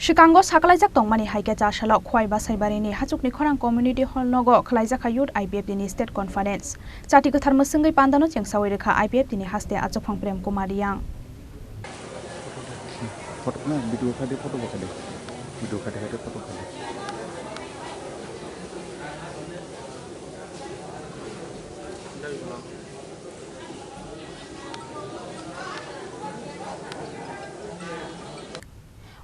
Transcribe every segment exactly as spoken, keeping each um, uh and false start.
Swkango sakalaijak tongmani hai khe chasalo Khowai Basaibarini Hachukni Khorang Community Hall nogo khwlaijakha Youth I P F T ni State Conference. Chati kwthar mwswngwi pandano chengsawi rwkha I P F T ni haste achukphang Prem Kumar Riyang. Photo na video kha de, photo bo kha de. Video kha de, kha de, photo kha de.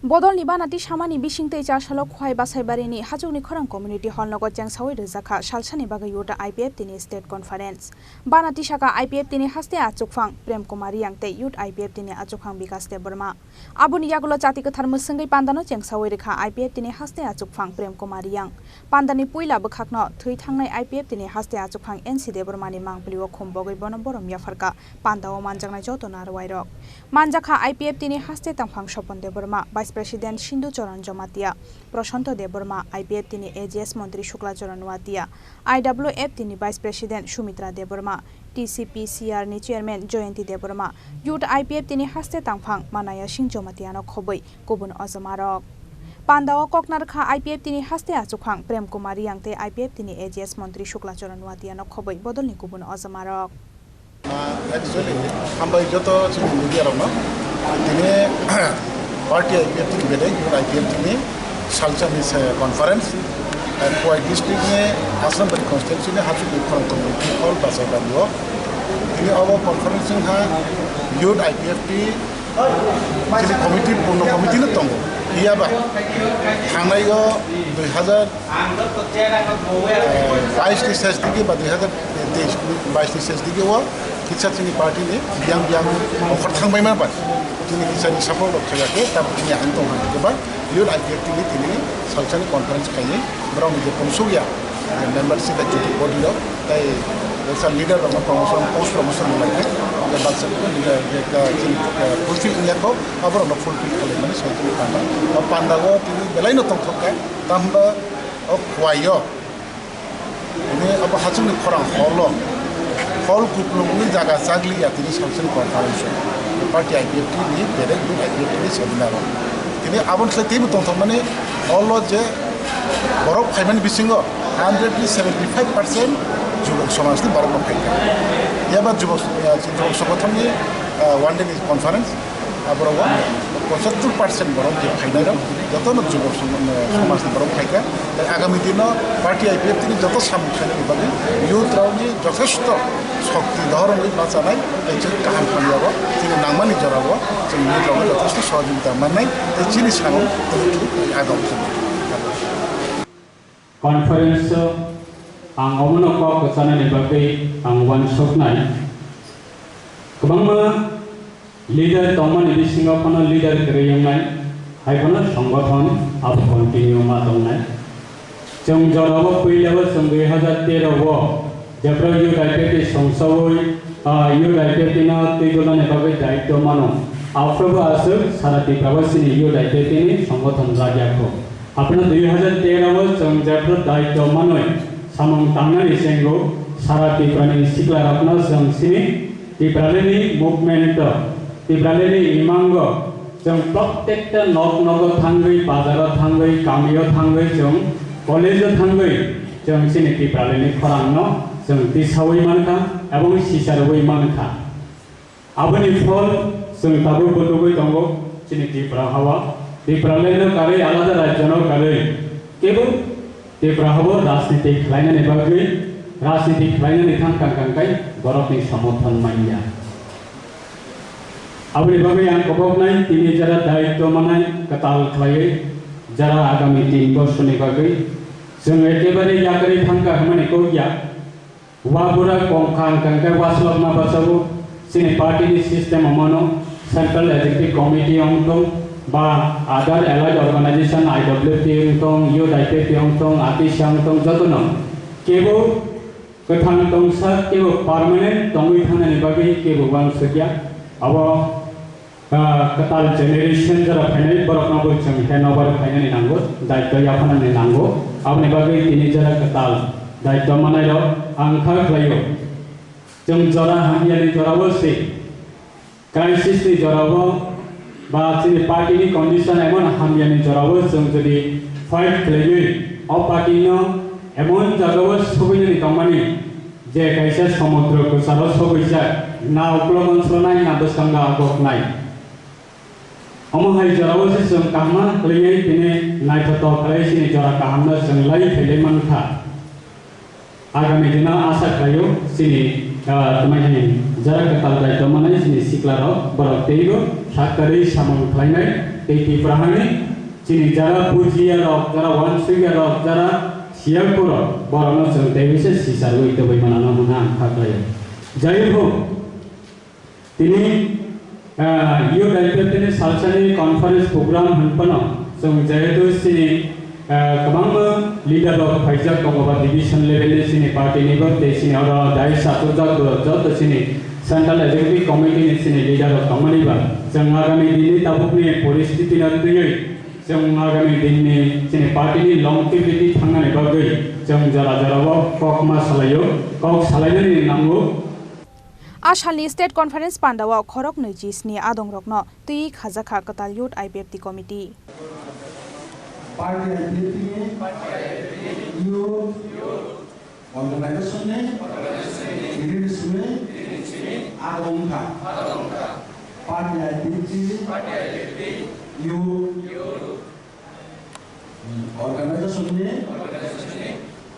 Bodolni bana tisamani bisingtwi chasalo Khowai Basaibarini Hachukni Khorang Community Hall nogo chengsawi rwjakha salsani bagwi Youth I P F T ni State Conference. Bana tisakha I P F T ni haste achukphang Prem Kumar Riyang tei Youth I P F T ni achukphang Bikas Debbarma. Aboni yagulo chati kwthar mwswngwi pandano chengsawi rwkha I P F T ni haste achukphang Prem Kumar Riyang. Pandani puila bwkhakno thwi thangnai I P F T ni haste achukphang N C Debbarmani mangpilio khum bogwi bono borom yapharkha. Pandao manjaknai joto narwuirok. Manjakha I P F T ni haste tongphang Sopon Debbarma, Vice President Sindhu Charan Jamatia, Prashanto Debbarma, I P F T ni A G S Montri Shukla Charan Noatia, I W F T ni Vice President Sumitra Debbarma, T C P C R ni Chairman Jayanti Debbarma, Youth I P F T ni haste tangphang Manaya Singh Jamatia no khobwi kubun ojomarok. Pandao koknarkha I P F T ni haste achukphang Prem Kumar Riyang tei I P F T ni A G S Montri Shukla Charan Noatia no khobwi bodolni kubun ojomarok. Ah, actually, hambai joto chini media rokno. Tini party I P F T ni bedai, youth I P F T ni salsa ni se conference, eh, Khowai district ni Asrambari constituency ni Hachukni Khorang community hall Basaibario. Tini obo conference wngkha youth I P F T chini committee, purno committee no tongo. Phiya ba thangnai o dui hazar bais ni ses digi ba dui hazar teis bais ni ses digi o kisa chini party ni biyang biyang offer thangbai ma ba chini kisa ni support rok khaiyakhe tabuk chini ang tong hang khe ba youth I P F T ni tini salsa ni conference khaini borok ni je pungsuk ya membership executive body rok tei baksa leader rok no promotion post promotion rwlai khe baksa leader je chini fulfill wngya kho aborok no fulfill khlaimani salsa ni panda o panda o tini belai no tongthok kha tamhinba o Khowai o Tini abo Hachukni Khorang hall o, hall kuplung ni jaga chagli ya tini salsa ni conference o. Party I P F T ni bedek duk I P F T ni seminar o. Tini aboni slai teibo tongthokmani hall o je borok phaimani bisingo hundred ni seventy five percent jubok somaj ni borok no phaikha. Yaba jubok, eh, jubok songothon ni, eh, one day ni conference. Aborok o pochattor percent borok je phainai rok joto no jubok som-, somaj ni borok phaikha. Tei agami dino party I P F T ni joto samung khainani bagwi youth rok ni jothesto shokti dohor wngwi bachanai tei chini kaham hamya o chini nangmani jora o chini youth rok no jothesto sohojogita mannai tei chini samung tei agam. Conference o ang omono kok kwchanani bagwi ang uansuknai. Kwbangma leader tongmani bisingo phano leader kwrwi wngnai, hai phano songgothon abo continue ma tongnai. Chwng jorao puilao chwng dui hazar tero o jephru youth I P F T songsaui, ah, youth I P F T no twi dulani bagwi daitw mano. Aphuru bo aswk sara Tripura o chini youth I P F T ni songgothon lagya kho. Aphano dui hazar tero o chwng jephru daitw manwi samung tangnani chenggo, sara Tripura ni sikla rokno chwng chini Tripura ni movement o, Tripura ni imango chwng prottekta nok nogo thangwi, bazaro thangwi, kamio thangwi, chwng college o thangwi, chwng chini Tripura ni khorang no chwng tisawi mankha ebong sicharwi mankha. Aboni phol chwng tabuk bo nugwi tongo, chini Tripura hao. Tripura leno karwi alada rajyono karwi kebo Tripura hao rajniti khlainani bagwi, rajniti khlainani thang kang kang kai borokni somorthon manya. Aboni bagwi ang koboknai tini jara daitw manai kwtal khlaiwi jara agami tin bosorni bagwi chwng ekebare yakarwi thangkha hwnmani kok ya. Wabura kongkha hwnkha hwnkhe waslokma bachago, chini party ni system omano Central Executive Committee wngthung ba other allied organization I W P wngthung, Youth I P F T wngthung, A T C wngthung, jotono kebo kwthang tongsa, kebo permanent tongwi thangnani bagwi kebo uansukya. Abo Ah, kwtal generation jora phainai borokno bo chwng handover khainani nango, daitw yaphanani nango. Aboni bagwi tini jora kwtal daitw manairok ang kha khlaio. Chwng jora hamyani jorao se, crisis ni jorao Ba chini party ni condition emon hamyani jorao chwng jodi fight khlaiwi o party no emon jagao sobainani tongmani je kaisa somudro kwcharo sobaijak, na uklok onsonai na bwskango agoknai. Omo hai jorao se chwng kaham khlaiwi tini naithotok khlai chini jora kahamno chwng lai khailai mankha. Agami dino asa khlaio chini, ah, tongmani jora kwtal daitwmani chini siklarok borok teibo saktarwi samung khlainai tei Tiprahani chini jara pujiyarok, jara wansukiyarok, jara siyakurok borokno chwng teibo se sicharwi tubui manano hwnna ang kha khlaio. Jai ho. Tini, ah, youth I P F T ni salsani conference program hwnphano chwng jehetu chini, ah, kwbangma leader rok phaijak tongo ba division level ni chini party ni bo tei chini oro dais achukjak bo joto chini central executive committee ni chini leader rok tongmani ba chwng agami din ni tabuk ni poristiti no twiwi chwng agami din ni chini party ni longevity thangnani bagwi chwng jora jora o kok ma salaio, kok salainani nango. A salni State Conference pandao khoroknwi chisni adongrokno twi khajakha kwtal Youth I P F T Committee. Party I P F T ni youth organization ni tini ni simi adong kha. Party I P F T youth organization ni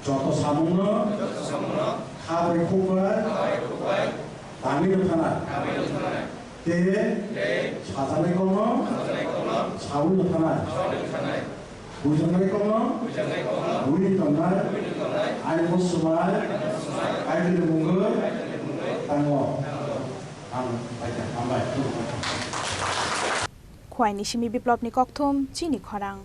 joto samungno kha bai khuk bai tangwi no thanai tei sajaknai kokno sawi no thanai, bujaknai kokno buini tongnai ani bo swmai Kaitorni mungwi tango. Ang bai kha hambai. Khwaini simi Biplopni kokthum chini khorang.